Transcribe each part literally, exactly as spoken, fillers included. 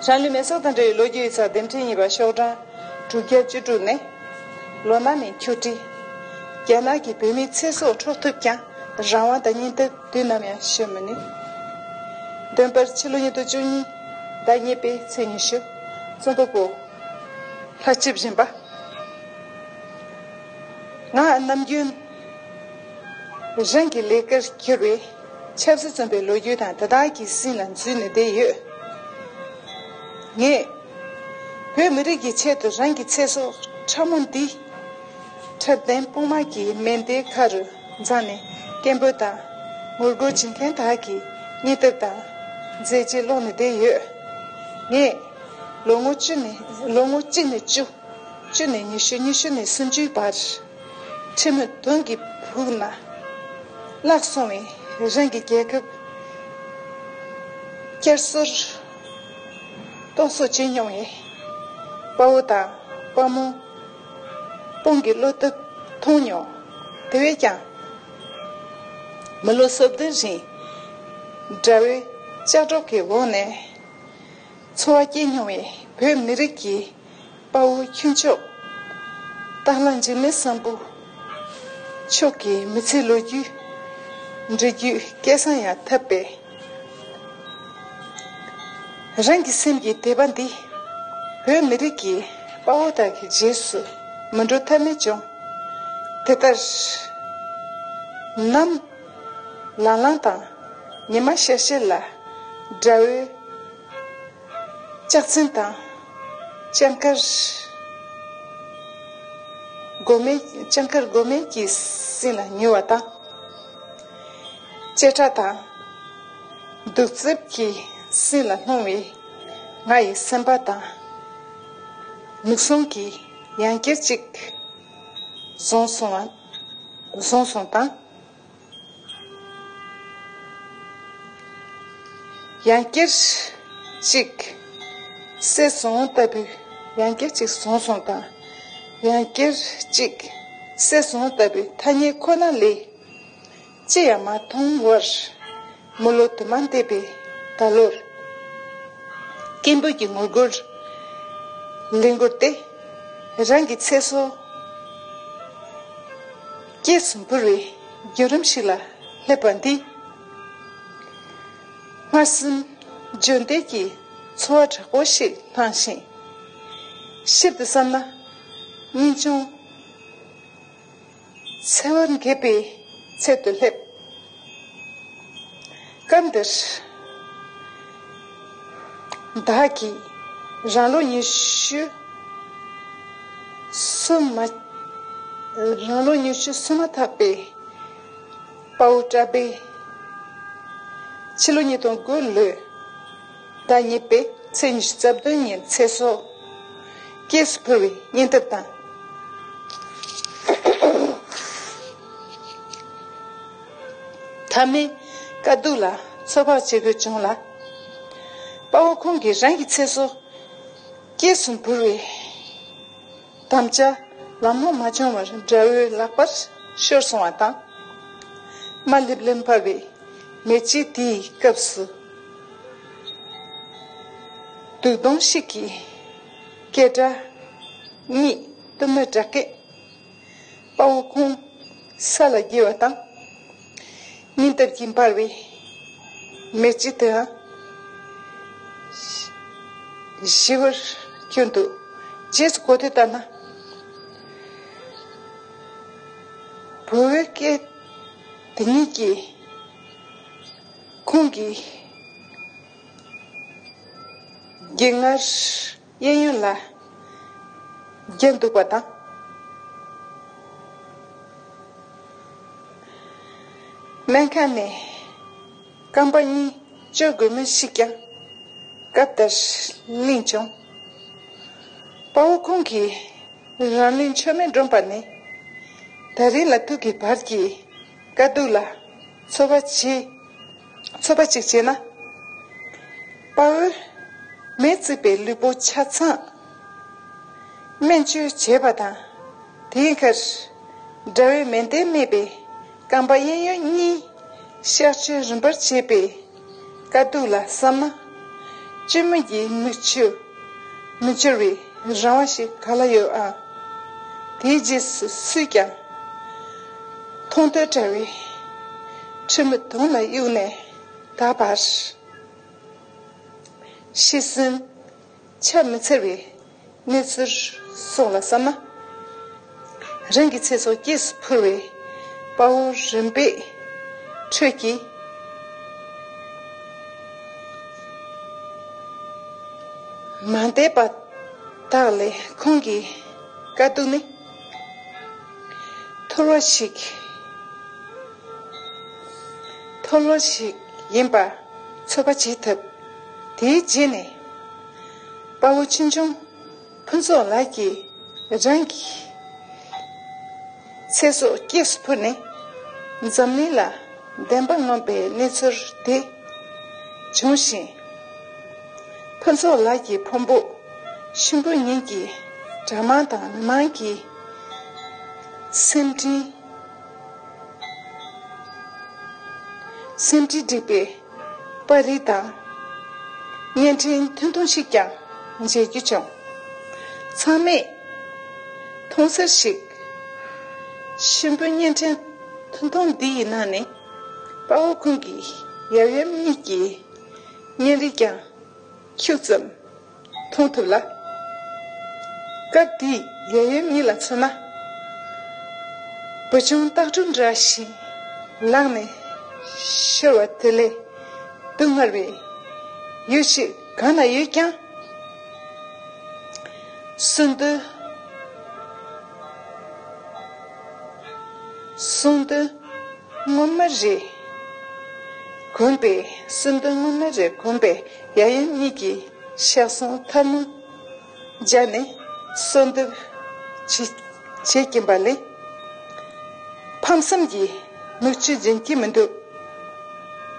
རང་ལུས་མེ་སྲེག་དང་འབྲེལ་བའི་ལོ་རྒྱུས་ཡིག་ཚགས་འདེམས་ཁྲིད་གཉིས་པ་ཤོག་གྲངས་དྲུག་བརྒྱ་བཅུ་དྲུག་ནས། ལོ་ན་མེད་ཁྱུ་ཁྲི། རྒྱ་ནག་གི་བོད་མིའི་ཚེ་སྲོག་འཕྲོག་ཐུབ་ཀྱང་རང་དབང་དང་སྙིང་སྟོབས་དུས་ནམ་ཡང་ཤོར་མི་ནུས། འདོན་པར་ཕྱི་ལོ་ཉིས་སྟོང་བཅུ་གཉིས་ཟླ་གཉིས་པའི་ཚེས་ཉི་ཤུ། རྩོམ་པ་པོ། ལྷ་བཅུ་བཞིན་པ། ང་ནམ་རྒྱུན་རང་གི་ལས་ཀར་གྱུར་བའི་ཆབ་སྲིད་བཙོན་པའི་ལོ་རྒྱུས་དང་དེ་དག་གི་སྲིན་ལ་འཛུལ་ནས་བསྡད་ཡོད། ངས་བོད་མི་རིགས་ཀྱི་ཆེད་དུ་རང་གི་ཚེ་སྲོག་ཕྲ་མོ་འདི་འཁྲབ་སྟོན་དཔུང་དམག་གི་མེ་མདའི་ཁ་རུ་འཛིན་ནས་སྐད་འབོད་དང་ངུ་རྒོལ་བྱེད་མཁན་དག་གི་སྙིང་སྟོབས་དང་མཛད་རྗེས་ཀློང་ནས་བསྡད་ཡོད། ངས་ལོ་ངོ་བཅུ་ནས་ལོ་ངོ་གཅིག་ནས་བཅུ། བཅུ་ནས་ཉི་ཤུ། ཉི་ཤུ་ནས་སུམ་ཅུའི་བར། ཁྲིམས་མེད་དོན་གྱི་ཕུག་ན་བརླག་སོང་བའི་རང་གི་རྒྱལ་ཁབ་བསྐྱར་གསོར་གཏོང་སྲོག་བྱེད་མྱོང་བའི་དཔའ་བོ་དང་དཔའ་མོ་དཔུང་གི་བློ་སྟོབས་མཐོང་མྱོང་། དེ་བས་ཀྱང་མི་ལོ་སོ་བདུན་རིང་དགྲ་བོའི་ལྕགས་སྒྲོག་གི་འོག་ནས། འཚོ་བ་སྐྱེལ་མྱོང་བའི་བོད་མི་རིགས་ཀྱི་དཔའ་བོ་ཁྱུ་མཆོག་སྟག་ལྷ་འཇིགས་མེད་བཟང་པོ་མཆོག་གི་མི་ཚེའི་ལོ་རྒྱུས་འབྲི་རྒྱུའི་སྐལ་བཟང་ཡང་ཐོབ་པས། རང་གི་སེམས་ཀྱི་དད་པ་འདི་བོད་མི་རིགས་ཀྱི་དཔའ་བོ་དག་གི་རྗེས་སུ་མི་འགྲོ་ཐབས་མེད་བྱུང་། དེ་ལྟར་ནམ་ལངས་ལངས་དང་ཉི་མ་ཤར་ཤར་ལ་དགྲ་བོའི་ལྕགས་ཚན་དང་ལྕགས་མཁར་སྒོ་མེ་ལྕགས་མཁར་སྒོ་མེ་གྱི་སྲིན་ལ་ཉུལ་བ་དང་། བྱེ་བྲག་དང་གདུག་རྩུབ་ཀྱི་སྲིན་ལ་ལྷུང་བའི་ང་ཡི་སེམས་པ་དང་ལུགས་ཟུང་གིས་ཡང་བསྐྱར་ཅིག་བཟུང་སོང་བ་བཟུང་སོང་དང་། ཡང་བསྐྱར་ཅིག་གསལ་སོང་ལྟ་བུའི་ཡང་བསྐྱར་ཅིག་བཟུང་སོང་དང་། ཡང་བསྐྱར་ཅིག་གསལ་སོང་ལྟ་བུའི་ཐ་སྙད་ཁོ་ན་ལས་ཅི་ཡང་མ་མཐོང་བར་མི་ལོ་དུ་མ་འདས་པའི་ད་ལོར། སྐད་འབོད་ཀྱི་ངུ་རྒོལ་ལས་འགུལ་ཏེ་རང་གི་ཚེ་སྲོག་སྐྱེས་སུ་འབུལ་བའི་བརྒྱུད་རིམ་ཞིག་ལ་སླེབས་པ་འདིས། སྔར་སེམས་འཇོན་ལྡན་གྱི་ཚོར་བ་དྲག་པོ་ཞིག་བསླངས་ཤིང་། ཞིབ་ཏུ་བསམ་ན་སྙིང་ཆུང་ཚེ་བར་འགེབས་པའི་ཚད་དུ་སླེབས། སྐབས་འདིར་བདག་གིས་རང་ལོ་ཉི་ཤུ་སུ་མ་རང་ལོ་ཉི་ཤུ་སུ་མ་ཐག་པའི་དཔའ་བོ་གྲགས་པའི་ཕྱི་ལོ་ཉིས་སྟོང་དགུ་ལོའི་ཟླ་གཉིས་པའི་ཚེས་ཉི་ཤུ་རྩ་བདུན་ཉིན་ཚེ་སྲོག་སྐྱེས་སུ་ཕུལ་བའི་སྙིང་སྟོབས་དང་། མཐའ་མའི་དཀའ་སྡུག་ལ་ཚོད་དཔག་བྱེད་དགོས་བྱུང་ལ། དཔའ་བོ་ཁོང་གིས་རང་གི་ཚེ་སྲོག་སྐྱེས་སུ་འབུལ་བའི་དམ་བཅའ་ལམ་ལྷོང་མ་བྱུང་བར་དགྲ་བོའི་ལག་པར་ཤོར་སོང་བ་དང་། དམར་ལེབ་ལེབ་འབར་བའི་མེ་ལྕེ་དེའི་སྐབས་སུ། དུག་སྡོང་ཞིག་གི་སྐད་སྒྲ་གཉིས་གཏུམ་མོའི་སྒྲ་སྐད། དཔའ་བོ་ཁོང་ས་ལ་འགྱེལ་བ་དང་། སྙིང་སྟོབས་ཀྱིས་འབར་བའི་མེ་ལྕེ་དེའང་ཞི་བར་གྱུར་འདུག་རྗེས་སུ་གོ་ཐོས་ལྟར་ན། བོད་སྐད་དེ་ཉིད་ཀྱིས་ཁོང་གི་སྒེག་ངར་གཡས་གཡོན་ལ་བརྒྱབ་འདུག་པ་དང་། སྨན་ཁང་ནས་རྐང་པ་གཉིས་གཅོད་དགོས་མིན་ཞིག་ཀྱང་སྐབས་དེར་གླེང་བྱུང་། དཔའ་བོ་ཁོང་གིས་རང་ལུས་མཆོད་མེ་སྒྲོན་པ་ནས་ད་རེས་ལ་ཐུག་གི་བར་གྱི་དཀའ་སྡུག་ལ་ཚོད་དཔག་བྱེད། ཚོད་དཔག་ཅིག་བྱས་ན། དཔའ་བོས་མེས་བརྩིགས་པའི་ལུས་པོ་ཆ་ཚང་སྨན་བཅོས་བྱས་པ་དང་། དེའི་ཁར་དགྲ་བོའི་མེ་མདས་རྨས་པའི་རྐང་པ་གཡས་གཡོན་གཉིས་གཤག་བཅོས་རིམ་པར་བྱས་པའི་དཀའ་སྡུག་ལ་བསམ་ན། སྤྱི་མི་གི་མིག་ཆུ་མི་འབྱོར་བའི་རང་དབང་ཞིག་ག་ལ་ཡོད་ཨང་། དེའི་རྗེས་སུ་སུས་ཀྱང་མཐོང་ཐོས་བྲལ་བའི་ཁྲིམས་མི་དུང་ལ་གཡུགས་ནས་ད་བར་ཤི་གསོན་ཆ་མི་འཚལ་བའི་གནས་ཚུལ་སོགས་ལ་བསམ་ན། རང་གི་ཚེ་སྲོག་སྐྱེས་སུ་ཕུལ་བའི་དཔའ་བོ་རིམ་པས་ཁྲོད་ཀྱི་མ་འདས་པ་དག་ལས་ཁོང་གི་དཀའ་སྡུག་ནི་ཐོར་བ་ཞིག་ཐོར་བ་ཞིག་ཡིན་པ་ཚོད་དཔག་བྱེད་ཐུབ། དེའི་རྗེས་ནས་དཔའ་བོ་ཆུང་ཆུང་ཕུན་ཚོགས་ལགས་ཀྱིས་རང་གི་ཚེ་སྲོག་སྐྱེས་སུ་ཕུལ་ནས་འཛམ་གླིང་ལ་བདེན་པ་མངོན་པའི་གནས་ཚུལ་དེ་བྱུང་ཞིང་། ཕུན་ཚོགས་ལགས་ཀྱི་ཕུང་པོ་གཤིན་པོ་ཉིད་ཀྱི་དགྲ་དམག་དང་མི་དམངས་ཀྱི་སེམས་ཁྲལ། སེམས་ཁྲལ་སྒྲིག་པའི་པར་རིས་དང་བརྙན་འཕྲིན་ཐུང་ཐུང་ཞིག་ཀྱང་མཇལ་རྒྱུ་བྱུང་། ཚང་མས་མཐོང་གསལ་ཞིག་གཤིན་པོའི་བརྙན་འཕྲིན་ཐུང་ཐུང་འདི་ཡི་ནང་ནས་དཔའ་བོ་ཁོང་གི་ཡབ་ཡུམ་གཉིས་ཀྱི་བརྙན་རིས་ཀྱང་ཁྱུག་ཙམ་མཐོང་ཐུབ་ལ། སྐབས་དེའི་ཡབ་ཡུམ་གཉིས་ལ་མཚོན་ན། བུ་ཆུང་སྟག་ཕྲུག་འདྲ་ཞིག་ལག་ནས་ཤོར་བ་དེ་ལས་སྡུག་བསྔལ་བའི་ཡུལ་ཞིག་གང་ན་ཡོད་ཀྱང་། གསོན་དུས། གསོན་དུས་སྔོན་མ་རེ་གོམས་པའི། གསོན་དུས་སྔོན་མ་རེ་གོམས་པའི་ཡབ་ཡུམ་གཉིས་ཀྱིས་ཤ་ཟུང་ཐལ་མོ་སྦྱར་ནས་གསོལ་འདེབས་བྱེད་བྱེད་ཀྱིན་པ་ལས། ཕམ་སེམས་ཀྱི་མིག་ཆུ་འབྱིན་གྱི་མི་འདུག་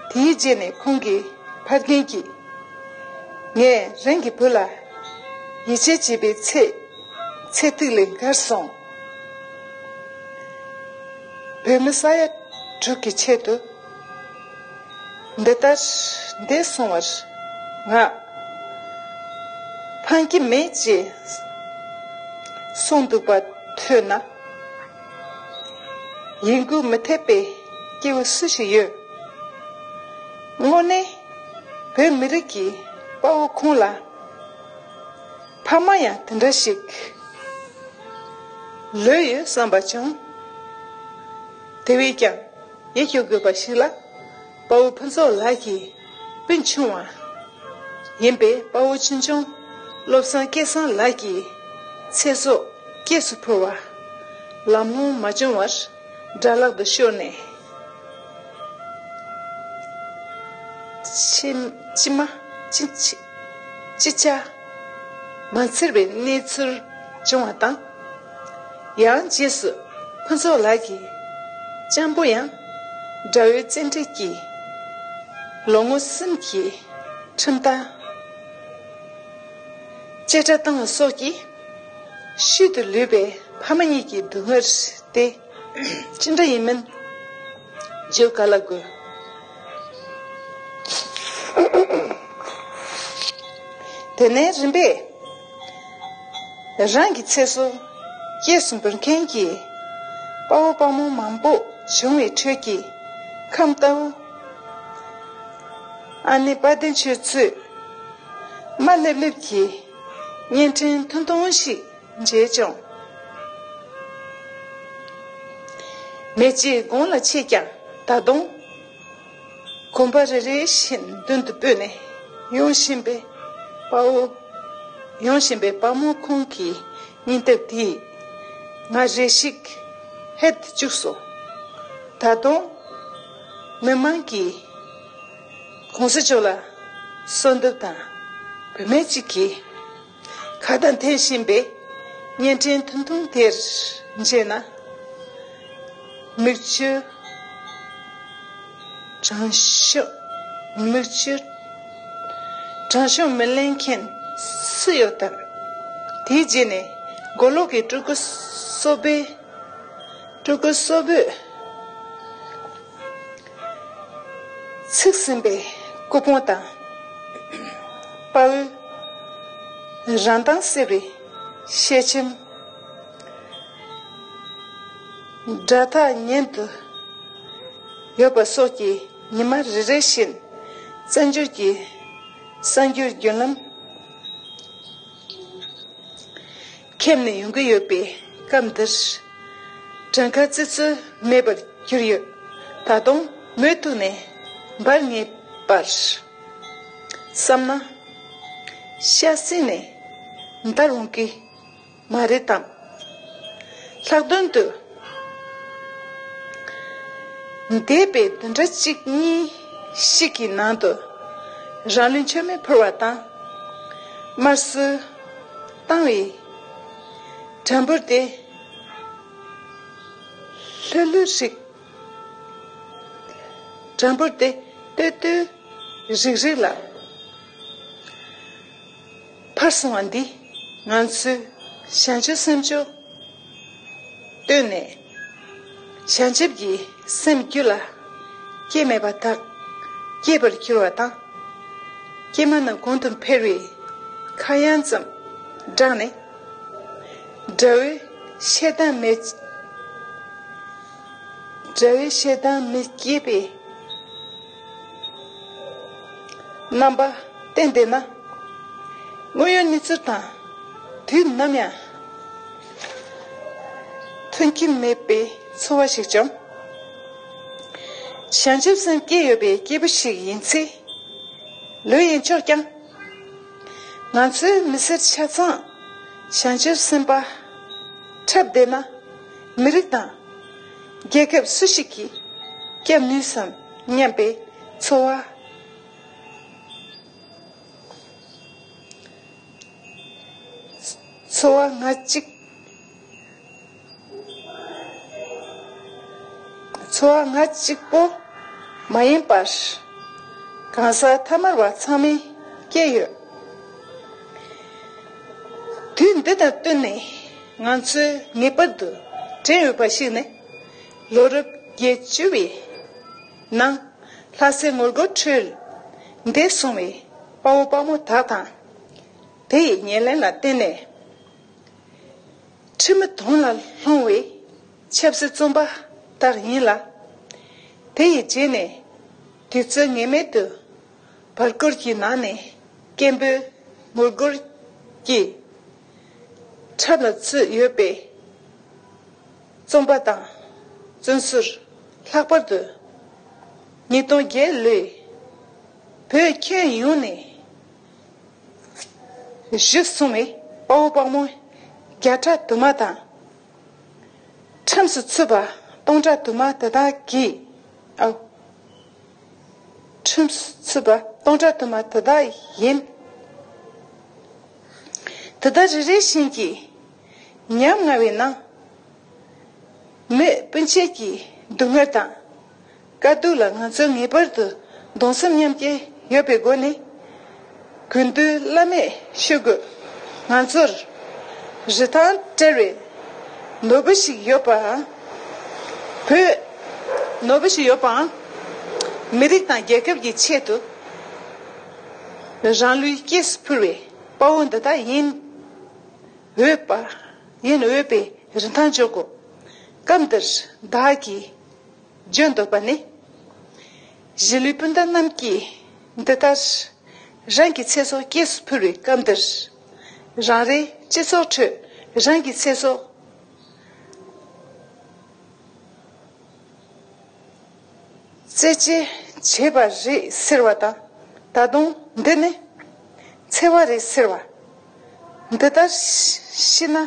དེའི་རྗེས་ནས་ཁོང་གིས་ཕ་རྒན་གྱིས། ངས་རང་གི་བུ་ལ་ཡིད་ཆེས་བྱེད་པའི་ཚེ་ཚེ་ཐིག་ལས་འགལ་སོང་། བོད་མི་ས་ཡ་དྲུག་གི་ཆེད་དུ་འདི་ལྟར་འདས་སོང་བར་ང་ཕངས་ཀྱི་མེད་ཅེས་གསུངས་འདུག་པ་ཐོས་ན། ཡིད་འགུལ་མི་ཐེབས་པའི་སྐྱེ་བོ་སུ་ཞིག་ཡོད། དངོས་གནས་བོད་མི་རིགས་ཀྱི་དཔའ་བོ་ཁོང་ལ་ཕ་མ་ཡང་དེ་འདྲ་ཞིག་ལོས་ཡོད་བསམ་པ་བྱུང་། དེ་བས་ཀྱང་ཡིད་སྐྱོ་དགོས་པ་ཞིག་ལ། དཔའ་བོ་ཕུན་ཚོགས་ལགས་ཀྱི་སྤུན་ཆུང་བ་ཡིན་པའི་དཔའ་བོ་ཆུང་ཆུང་བློ་བཟང་སྐལ་བཟང་ལགས་ཀྱི་ཚེ་སྲོག་སྐྱེས་སུ་ཕུལ་བ་ལམ་ལྷོང་མ་བྱུང་བར་དགྲ་ལག་ཏུ་ཤོར་ནས། ཕྱི་ཕྱི་མ་ཅི་ཅི་ཅི་ཆ་མ་འཚལ་བའི་གནས་ཚུལ་བྱུང་བ་དང་། ཡང་རྗེས་སུ་ཕུན་ཚོགས་ལགས་ཀྱི་སྤྱང་པོ་ཡང་དགྲ་བོའི་བཙན་ཁྲིད་ཀྱིས་ལོ་ངོ་གསུམ་གྱི་ཁྲིམས་ཐག་བཅད་ཁྲ་བཏང་བ་སོགས་ཀྱིས་ཤུལ་དུ་ལུས་པའི་ཕ་མ་གཉིས་ཀྱི་སྡུག་བསྔལ་དེ་ཅི་འདྲ་ཡིན་མིན་བརྗོད་ག་ལ་དགོས། དེ་ནས་རིམ་པས་རང་གི་ཚེ་སྲོག་སྐྱེས་སུ་འབུལ་མཁན་གྱི་དཔའ་བོ་དཔའ་མོ་མང་པོ་བྱུང་བའི་ཁྲོད་ཀྱི་ཁམས་ལྟ་བུ། ཨ་ནེ་དཔལ་ལྡན་ཆོས་མཚོས་དམའ་ལེབ་ལེབ་ཀྱི་བརྙན་འཕྲིན་ཐུང་ཐུང་ཞིག་མཇལ་བྱུང་། མེ་ལྕེ་དགུང་ལ་མཆེད་ཀྱང་ད་དུང་གོམ་པ་རེ་རེ་བཞིན་མདུན་དུ་སྤོས་ནས་ཡོང་བཞིན་པའི་དཔའ་བོ། ཡོང་བཞིན་པའི་དཔའ་མོ་ཁོང་གི་སྙིང་སྟོབས་དེས་ང་རེ་ཞིག་ཧད་དུ་བཅུག་སོང་། ད་དུང་མི་མང་གིས་གོང་ས་མཆོག་ལ་གསོལ་འདེབས་དང་བུད་མེད་ཅིག་གིས་ཁ་བརྡ་འཐེན་བཞིན་པའི་བརྙན་འཕྲིན་ཐུང་ཐུང་དེར་མཇལ་ན། མིག་ཆུ་དྲང་ཤོམ། མིག་ཆུ་དྲང་ཤོམ་མི་ལེན་མཁན་སུ་ཡོད་དམ། དེའི་རྗེས་ནས་མགོ་ལོག་གི་སྤྲུལ་སྐུ་སོག་པོའི། སྤྲུལ་སྐུ་སོག་པོས་ཚིག་ཟིན་པའི་སྐུ་ཕུང་དང་ དཔའ་བོའི་རང་མདངས་གསལ་བའི་ཤེལ་ཆེམ། སྒྲ་ཐག་ཉན་དུ་ཡོད་པ་སོགས་ཀྱི་ཉི་མ་རེ་རེ་བཞིན་བཙན་བྱོལ་གྱི་གསར་འགྱུར་བརྒྱུད་ལམ་ཁེབས་ནས་ཡོང་གི་ཡོད་པའི་སྐབས་འདིར། གྲངས་ཀ་རྩིས་ཚོད་མེད་པར་གྱུར་ཡོད། ད་དུང་མུ་མཐུད་ནས་འབར་ངེས་པར་བསམ་ན། ཤ་གསེང་ནས་འདར་འོང་གི་མ་རེད་དམ། ལྷག་དོན་དུ། འདས་པའི་བདུན་ཕྲག་གཅིག་གཉིས་ཤིག་གི་ནང་དུ། རང་ལུས་མཆོད་མེ་ཕུལ་བ་དང་། དམར་གསོད་བཏང་བའི་གྲངས་འབོར་དེ། ལྷོད་ལྷོད་རིག་གྲངས་འབོར་དེ་ལྟོས་ལྟོས་རིག་རིག་ལ་འཕར་སོང་བ་འདིས། ང་ཚོའི་བྱང་ཆུབ་སེམས་མཆོག་བཏོན་ནས། བྱང་ཆུབ་ཀྱི་སེམས་རྒྱུད་ལ་སྐྱེས་མེད་པ་དག་སྐྱེས་པར་གྱུར་བ་དང་། སྐྱེས་མ་རྣམས་གོང་དུ་འཕེལ་བའི་ཁ་གཡང་ཙམ་བསྒྲགས་ནས། དགྲ་བོའི་ཞེ་སྡང་མི། དགྲ་བོའི་ཞེ་སྡང་མི་སྐྱེས་པའི་རྣམ་པ་བསྟན་བསྡད་ན། དངོས་ཡོད་གནས་ཚུལ་དང་དུས་ནམ་ཡང་མཐུན་རྐྱེན་མེད་པའི་ཚོར་བ་ཞིག་བྱུང་། བྱང་ཆུབ་སེམས་བསྐྱེད་ཡོད་པའི་སྐྱེས་བུ་ཞིག་ཡིན་ཚེ། ལོས་ཡིན་ཆོག་ཀྱང་། ང་ཚོའི་མི་སེར་ཆ་ཚང་བྱང་ཆུབ་སེམས་དཔའ་འཁྲབ་བསྡད་ན། མི་རིགས་དང་རྒྱལ་ཁབ་སུ་ཞིག་གིས་སྐྱོབ་ནུས་སམ་སྙམ་པའི་ཚོར་བ། ཚོར་བ་ང་གཅིག་ཚོར་བ་ང་གཅིག་པོ་མ་ཡིན་པར། གང་ཟག་ཐ་མལ་བ་ཚང་མས་སྐྱེས་ཡོད། དུས་འདི་དང་བསྟུན་ནས་ང་ཚོས་ངེས་པར་དུ་དྲན་འོས་པ་ཞིག་ནི། ལོ་རབས་བརྒྱད་ཅུ་བའི་ནང་ལྷ་སའི་ངོ་རྒོལ་ཁྲོད་འདས་སོང་བའི་དཔའ་བོ་དཔའ་མོ་དག་དང་། དེ་ཡི་ཉེར་ལེན་ལ་བརྟེན་ནས། ཁྲི་མུ་དོང་ལ་ལྷུང་བའི་ཆབ་སྲིད་བཙོན་པ་དག་ཡིན་ལ། དེ་ཡི་རྗེས་ནས་དུས་ཚོད་ངེས་མེད་དུ་བར་སྐོར་གྱི་ནང་ནས་སྐད་འབོད་ངོ་རྒོལ་གྱི་ཁྲབ་ལ་ཚུད་ཡོད་པའི་བཙོན་པ་དང་བཙོན་ཟུར། ལྷག་པར་དུ་ཉིས་སྟོང་བརྒྱད་ལོའི་བོད་ཁྱོན་ཡོངས་ནས་བཞུགས་སོང་བའི་དཔའ་བོ་དཔའ་མོ་བརྒྱ་ཕྲག་དུ་མ་དང་། ཁྲིམས་སུ་ཚུད་པ་སྟོང་ཕྲག་དུ་མ་དེ་དག་གིས། ཨོ། ཁྲིམས་སུ་ཚུད་པ་སྟོང་ཕྲག་དུ་མ་དེ་དག་ཡིན། དེ་དག་རེ་རེ་བཞིན་གྱིས་ཉམ་ང་བའི་ནང་། མི་སྤུན་མཆེད་ཀྱི་སྡུག་བསྔལ་དང་། དཀའ་སྡུག་ལ་ང་ཚོས་ངེས་པར་དུ་གདུང་སེམས་མཉམ་སྐྱེད་ཡོད་པའི་སྒོ་ནས། དགོས་འདུན་བླ་མེད་ཞུ་དགོས། ང་ཚོར་རིན་ཐང་བྲལ་བའི་ནོར་བུ་ཞིག་ཡོད་པའང་། བོད་ནོར་བུ་ཞིག་ཡོད་པའང་། མི་རིགས་དང་རྒྱལ་ཁབ་ཀྱི་ཆེད་དུ་རང་ལུས་སྐྱེས་སུ་ཕུལ་བའི་དཔའ་བོ་འདི་དག་ཡིན་འོས་པ། ཡིན་འོས་པའི་རིན་ཐང་འཇོག་དགོས། སྐབས་འདིར་བདག་གིས་བརྗོད་འདོད་པ་ནི། གཞིས་ལུས་སྤུན་ཟླ་རྣམས་ཀྱིས་འདི་ལྟར་རང་གི་ཚེ་སྲོག་སྐྱེས་སུ་ཕུལ་བའི་སྐབས་འདིར། རང་རེའི་སྤྱི་ཚོགས་ཁྲོད་རང་གི་ཚེ་སྲོག་རྩེད་ཆས་བྱས་པ་རེད་ཟེར་བ་དང་། ད་དུང་འདི་ནི་འཚེ་བ་རེད་ཟེར་བ། འདི་ལྟར་ཤི་ན་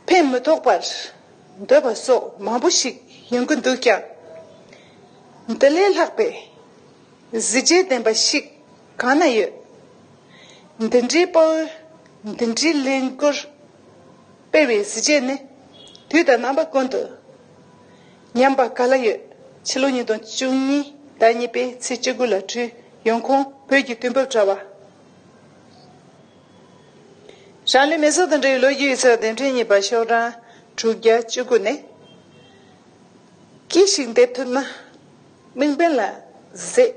ཕན་མི་ཐོགས་པར་འདོད་པ་སོགས་མང་པོ་ཞིག་ཡོང་གི་འདུག་ཀྱང་། འདི་ལས་ལྷག་པའི་གཟི་བརྗིད་ལྡན་པ་ཞིག་གང་ན་ཡོད། འདི་འདྲའི་དཔའ་བོས་འདི་འདྲའི་ལས་འགུལ་སྤེལ་བའི་གཟི་བརྗིད་ནི། དུས་དང་རྣམ་པ་ཀུན་ཏུ་ཉམས་པ་ག་ལ་ཡོད། ཕྱི་ལོ་ཉིས་སྟོང་བཅུ་གཉིས་ཟླ་གཉིས་པའི་ཚེས་བཅུ་དགུ་ལ་བྲིས། ཡོང་ཁུངས་བོད་ཀྱི་དུས་བབ་དྲ་བ། རང་ལུས་མེ་སྲེག་དང་འབྲེལ་བའི་ལོ་རྒྱུས་ཡིག་ཚགས་དེབ་ཕྲེང་གཉིས་པ་ཤོག་གྲངས་དྲུག་བརྒྱ་བཅུ་དགུ་ནས། སྐད་ཞིག་འདེབས་ཐུབ་ན་དམིགས་འབེན་ལ་གཟིགས།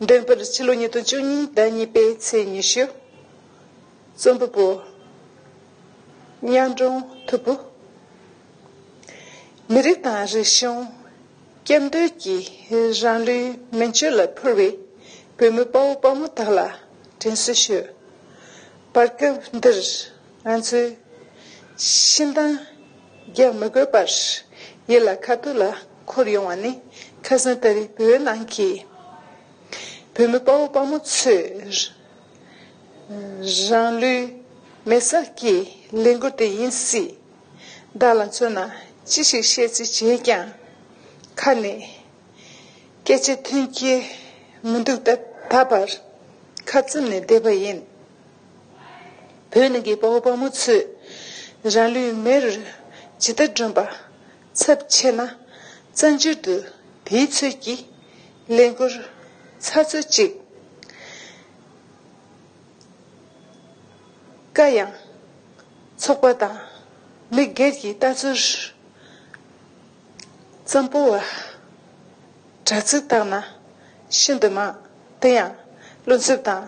འགྲེམས་སྤེལ། ཕྱི་ལོ་ཉིས་སྟོང་བཅུ་གཉིས་ཟླ་གཉིས་པའི་ཚེས་ཉི་ཤུ། རྩོམ་པ་པོ། གཉའ་འབྲོང་མཐུ་བུ། མི་རིགས་དང་རིག་གཞུང་སྐྱབས་འགྲོའི་རང་ལུས་མེ་མཆོད་ལ་ཕུལ་བའི་བོད་མི་དཔའ་བོ་དཔའ་མོ་དག་ལ་དྲན་གསོ་ཞུ། བར་སྐབས་འདིར་ང་ཚོས་ཤིང་རྟ་རྒྱག་མི་དགོས་པར་ཡུལ་ལ་ཁ་ཐུག་ལ་འཁོར་ཡོང་བ་ནི་ཁ་སང་ད་རེས་བོད་ནང་གི་བོད་མི་དཔའ་བོ་དཔའ་མོ་ཚོས་རང་ལུས་མེ་བསྲེགས་ཀྱི་ལས་འགུལ་དེ་ཡིན་སྲིད། བདག་ལ་མཚོན་ན་ཅི་ཞིག་བཤད་རྩིས་བྱས་ཀྱང་ཁ་ནས་སྐད་ཆ་ཐོན་གྱི་མི་འདུག་ད་ད་བར་ཁ་བཙུམ་ནས་བསྡད་པ་ཡིན། བོད་ནང་གི་དཔའ་བོ་དཔའ་མོ་ཚོས་རང་ལུས་མེ་རུ་ཇི་ལྟར་བསྒྲོན་པ་ཚབས་ཆེ་ན། བཙན་བྱོལ་དུ་དེའི་ཚོད་ཀྱི་ལས་འགུལ་ཚགས་ཚུད་ཅིག་བཀའ་ཡང་ཚོགས་པ་དང་མི་སྒེར་གྱི་ལྟ་ཚུལ་ཙམ་པོ་བ་དྲ་ཚིགས་བཏང་ན་ཤིན་ཏུ་མང་། དེ་ཡང་བློ་འཚབ་དང་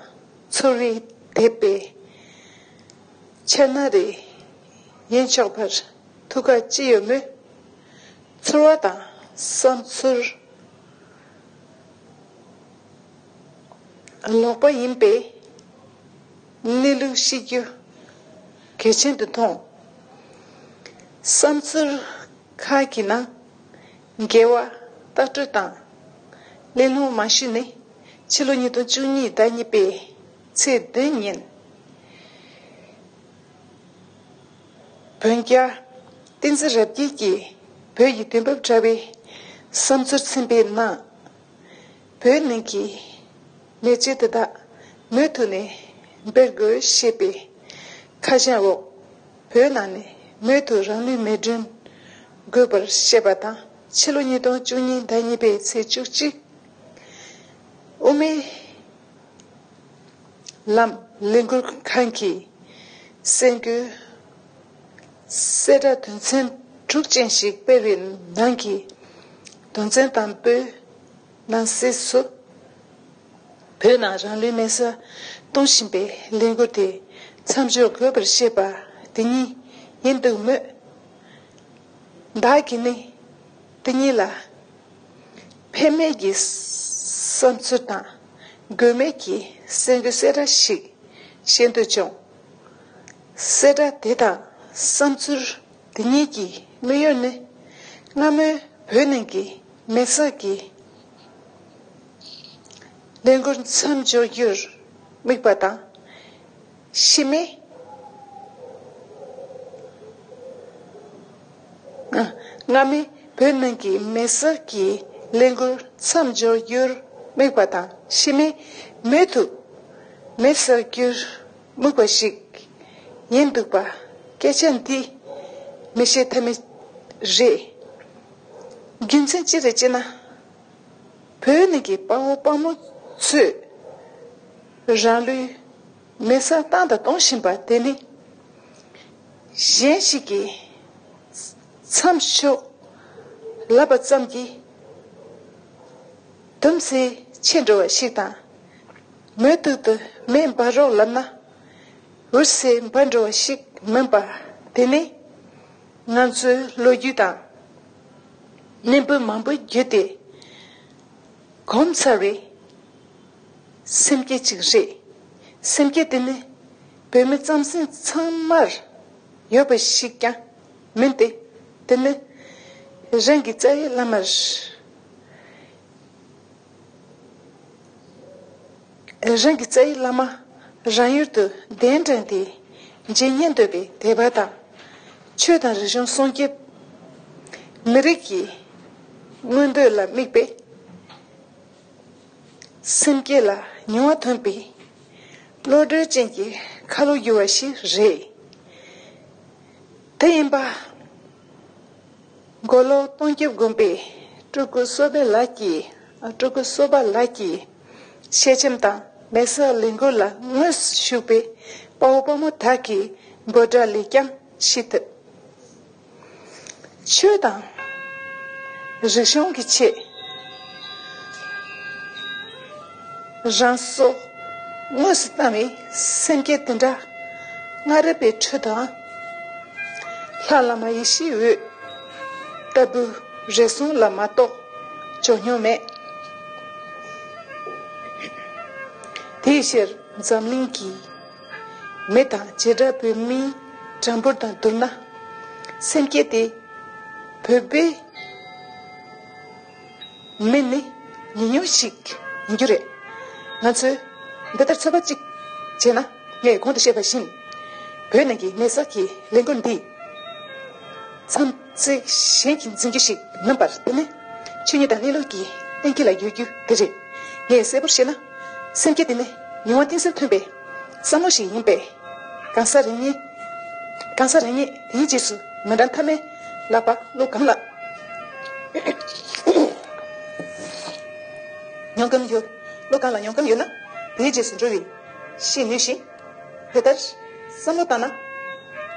ཚོར་བས་དེད་པའི་འཆར་སྣང་རེ་ཡིན་ཆོག་པར་ཐུགས་ཁག་ཅི་ཡོད་མོད། ཚོར་བ་དང་བསམ་ཚུལ་ལོག་པ་ཡིན་པས་གནས་ལུགས་ཤེས་རྒྱུ་གལ་ཆེན་དུ་མཐོང་། བསམ་ཚུལ་ཁག་གི་ནང་འགལ་བ་ལྟག་སྤྲོད་དང་གླེང་སློང་མ་ཞུས་ནས་ཕྱི་ལོ་ཉིས་སྟོང་བཅུ་གཉིས་ཟླ་གཉིས་པའི་ཚེས་བདུན་ཉིན། བོན་རྒྱལ་བསྟན་འཛིན་རབ་རྒྱས་ཀྱིས་བོད་ཀྱི་དུས་བབ་དྲ་བའི་བསམ་ཚུལ་ཚན་པའི་ནང་། བོད་ནང་གི་མེ་ལྕེ་དེ་དག་མུ་མཐུད་ནས་འབར་དགོས་ཞེས་པའི་ཁ་བྱང་འོག་བོད་ནང་ནས་མུ་མཐུད་རང་ལུས་མེ་སྒྲོན་དགོས་པར་བཤད་པ་དང་། ཕྱི་ལོ་ཉིས་སྟོང་བཅུ་གཉིས་ཟླ་གཉིས་པའི་ཚེས་བཅུ་གཅིག་དབུ་མའི་ལམ་ལས་འགུལ་ཁང་གིས་གསར་འགོད་གསལ་བསྒྲགས་དོན་ཚན་དྲུག་ཅན་ཞིག་སྤེལ་བའི་ནང་གི་དོན་ཚན་དང་པོའི་ནང་གསལ་སུ། བོད་ནང་རང་ལུས་མེ་སྲེག་གཏོང་བཞིན་པའི་ལས་འགུལ་དེ་མཚམས་འཇོག་དགོས་པར་བཤད་པ་དེ་ཉིད་ཡིན་འདུག་མོད། བདག་གིས་ནི་དེ་ཉིད་ལ་ཕན་མེད་ཀྱི་བསམ་ཚུལ་དང་དགོས་མེད་ཀྱི་གསར་འགོད་གསལ་བསྒྲགས་ཤིག་བཤད་འདོད་བྱུང་། གསལ་བསྒྲགས་དེ་དང་བསམ་ཚུལ་དེ་ཉིད་ཀྱི་དམིགས་ཡུལ་ནི། སྔ་མོའི་བོད་ནང་གི་མེ་སྲེག་གི་ལས་འགུལ་མཚམས་འཇོག་རྒྱུར་དམིགས་པ་དང་། ཕྱི་མའི་སྔ་མའི་བོད་ནང་གི་མེ་སྲེག་གི་ལས་འགུལ་མཚམས་འཇོག་རྒྱུར་དམིགས་པ་དང་། ཕྱི་མའི་མུ་མཐུད་མེ་སྲེག་རྒྱུར་དམིགས་པ་ཞིག་ཡིན་འདུག་པ། སྐད་ཆ་འདི་མི་བཤད་ཐབས་མེད་རེད། རྒྱུ་མཚན་ཅི་རེད་ཅེ་ན། བོད་ནང་གི་དཔའ་བོ་དཔའ་མོ་ཚོས་རང་ལུས་མེ་སྲེག་བཏང་དང་གཏོང་བཞིན་པ་དེ་ནི། གཞན་ཞིག་གིས་མཚམས་འཇོག་ལབ་པ་ཙམ་གྱིས་དུམ་ཚིགས་ཆད་འགྲོ་བ་ཞིག་དང་། མུ་མཐུད་དུ་མེ་འབར་རོགས་ལབ་ན་འུར་ཟེར་འབར་འགྲོ་བ་ཞིག་མིན་པ། དེ་ནི་ང་ཚོའི་ལོ་རྒྱུས་དང་གནས་བབ་མང་པོ་བརྒྱུད་དེ་གོམས་ཚར་བའི་སེམས་བསྐྱེད་ཅིག་རེད། སེམས་བསྐྱེད་དེ་ནི་བོད་མི་རྩམ་ཟན་ཚང་མར་ཡོད་པ་ཞིག་ཀྱང་མིན་ཏེ། དེ་ནི་རང་གི་རྩ་བའི་བླ་མར། རང་གི་རྩ་བའི་བླ་མ་རང་ཡུལ་དུ་གདན་དྲངས་ཏེ་མཇལ་སྙིང་འདོད་པའི་དད་པ་དང་། ཆོས་དང་རིག་གཞུང་སྲུང་སྐྱོབ། མི་རིགས་ཀྱི་མངོན་འདོད་ལ་དམིགས་པའི་སེམས་བསྐྱེད་ལ་མྱོང་བ་ཐོན་པའི་བློ་གྲོས་ཅན་གྱི་ཁ་ལོ་སྒྱུར་བ་ཞིག་རེད། དེ་ཡིན་པ། མགོ་ལོག་སྟོང་རྒྱབ་དགོན་པའི་སྤྲུལ་སྐུ་བསོད་པ་ལགས་ཀྱིས། སྤྲུལ་སྐུ་བསོད་པ་ལགས་ཀྱི་ཞལ་ཆེམས་དང་མེ་སྲེག་ལས་འགུལ་ལ་དངོས་སུ་ཞུགས་པའི་དཔའ་བོ་དཔའ་མོ་དག་གི་འབོད་སྒྲ་ལས་ཀྱང་ཤེས་ཐུབ། ཆོས་དང་རིག་གཞུང་གི་ཆེད། རང་སྲོག་དངོས་སུ་བཏང་བའི་སེམས་བསྐྱེད་དེ་འདྲ། སྔ་རབས་པའི་ཁྲོད་དུའང་ལྷ་བླ་མ་ཡེ་ཤེས་འོད་ལྟ་བུ་རེ་ཟུང་ལ་མ་གཏོགས་བྱུང་མྱོང་མེད། དེའི་ཕྱིར་འཛམ་གླིང་གི་མི་དང་བྱེ་བྲག་བོད་མིའི་གྲངས་འབོར་དང་བསྡུར་ན། སེམས་བསྐྱེད་དེ་བོད་པའི་མི་ནི་ཉུང་ཉུང་ཞིག་ཡིན་རྒྱུ་རེད། ང་ཚོས་འདི་ལྟར་ཚོད་དཔག་ཅིག་བྱས་ན། ངས་གོང་དུ་བཤད་པ་བཞིན། བོད་ནང་གི་མེ་སོགས་ཀྱི་ལས་འགུལ་འདིས་མཚམས་ཚིགས་གཞན་གྱིས་འཛིན་རྒྱུ་ཞིག་མིན་པར། དེ་ནི་ཆོས་ཉིད་དང་གནས་ལུགས་ཀྱི་གཏན་འཁེལ་ལ་འགྱུར་རྒྱུ་དེ་རེད། ངས་གསལ་པོར་བཤད་ན། སེམས་བསྐྱེད་དེ་ནི་མྱོང་བ་གཏིང་ཟབ་ཐོན་པའི་བསམ་བློ་ཞིག་ཡིན་པས། གང་ཟག་རེ་གཉིས། གང་ཟག་རེ་གཉིས་དེའི་རྗེས་སུ་མི་འབྲང་ཐབས་མེད་ལགས་པ། བློ་གང་ལ་མྱོང་གམ་ཡོད། བློ་གང་ལ་མྱོང་གམ་ཡོད་ན། དེའི་རྗེས་སུ་འགྲོ་བའི་ཤེས་ནུས་ཤིང་། དེ་ལྟར་བསམ་བློ་བཏང་ན།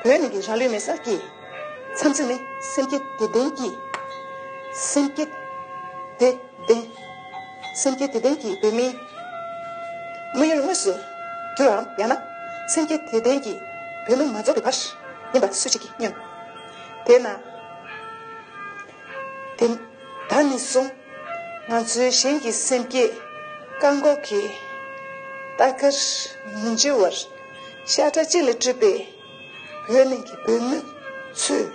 བོད་ནང་གི་རང་ལུས་མེ་སོགས་ཀྱི་མཚམས་ཚིགས་ནི་སེམས་བསྐྱེད་དེ་ལྡན་གྱི། སེམས་བསྐྱེད་དེ་ལྡན། སེམས་བསྐྱེད་དེ་ལྡན་གྱི་བོད་མིའི་དམིགས་ཡུལ་དངོས་སུ་གྱུར་བའམ། ཡང་ན་སེམས་བསྐྱེད་དེ་ལྡན་གྱི་བོད་མི་མ་རྫོགས་པའི་བར་ཡིན་པ་སུ་ཞིག་གིས་སྙམ། དེས་ན། དེ། ད་ནས་བཟུང་ང་ཚོའི་གཞན་གྱི་སེམས་བསྐྱེད་བཀག་འགོག་གི་ལྟ་སྐུལ་མི་བྱེད་པར། ཤ་ཁྲག་གཅིག་ལས་གྲུབ་པའི་བོད་ནང་གི་བོད་མི་ཚོས།